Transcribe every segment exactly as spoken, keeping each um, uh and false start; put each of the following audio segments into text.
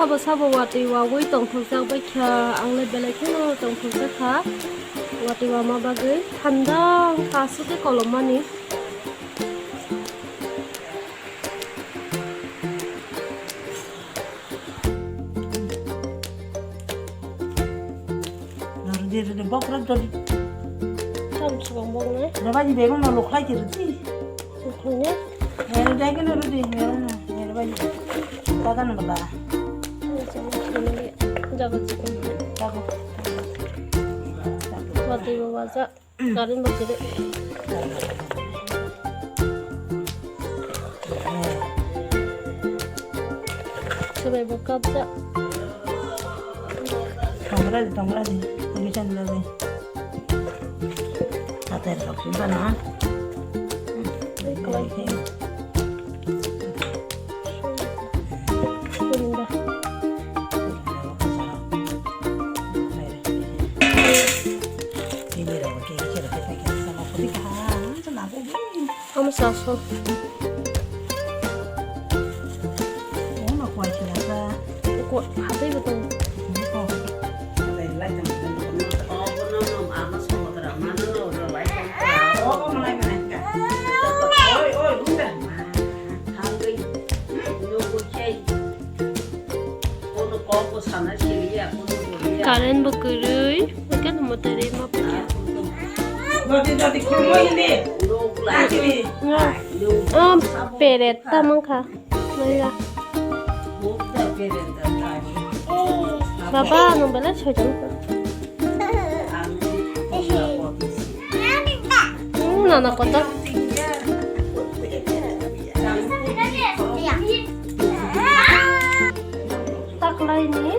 Sabo sabo watwi wagwi tongthokjak bai kha, ang le belai kheno tongthokjak kha watwi wama bagwi. Thanda wngkha aswk khe kolommani. Rwdi, rwdi, bok rwdi. Tam sukang bok nai. Rwbaini bebak no lukhlai di rwdi. Lukhlai ne? Rwdi, rwdi, rwdi, rwdi. Rwbaini. Jaga no bala. Jaga chikon. Jaga. Watwi bo waja. Current bo kwrwi. Swbai bo kapjak. Tongra di, tongra di. Ini kan lagi. Hatai rok sih mana? Ini kalau ini. Ini dah. Omo saso. Omo kwai sila sa. Ko hatai bo tongo. Omo lai mana ka. Oi, oi, runda. Hangui. Nungui. Current bo kwrwi, hwnkhe no mwtai rwi ma phaikha. Oh, peret ta mankha. Naila. Baba, nwng belai soitan. Hmm, nana kotor. Taklaini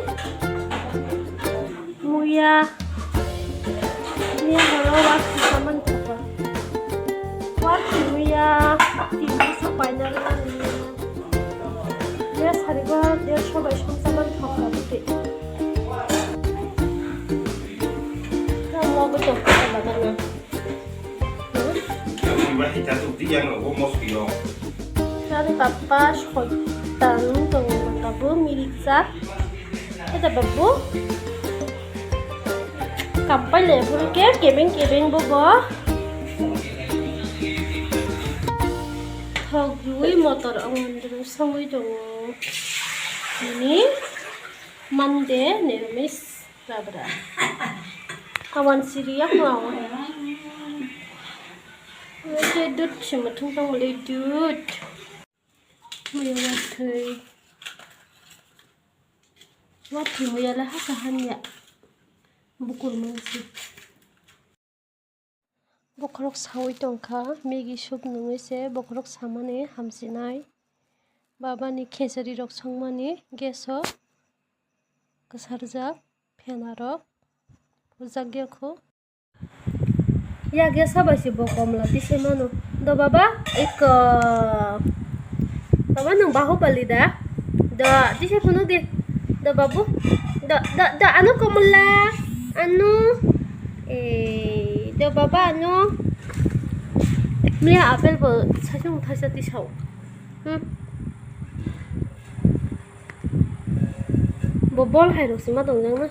muya ni horo wakti saman thapa. Wakti muya tin bosor paina rwmani muya. Muya sarigo dersho bai som saman thapa bwtwi. Tamo bo tongkha bagana. Ani papa soitan tongo, tabuk mirik jak. Eta babu. Kampai le phuru khe kebeng kebeng bo bo. Thok rwi motor ongni songwi tongo. Ini Monday, niramis. Babra. Awan siri ya ko awan. Oke, dut sima thung tong le dut. Muya wathwi. Wathwi muya le haka hanya. Bukul mansi. Bokhorok saui tongkha, Maggie soup nungwi se bokhorok samani hamsinai. Babani khechari rok songmani gas o kwsarjak, phenarok pujak ya kho. Ya gas o bai se bo komla tisai mano. Do baba, eko. Baba, nwng Bahubali da? Do, tisai phunuk di. Do babu. Do, do, do, ano komla. Ano. Eh, do baba, ano. Mia apple bo sasung thaisa tisao. Hmm. Bo bol hai rok sima tongjak na.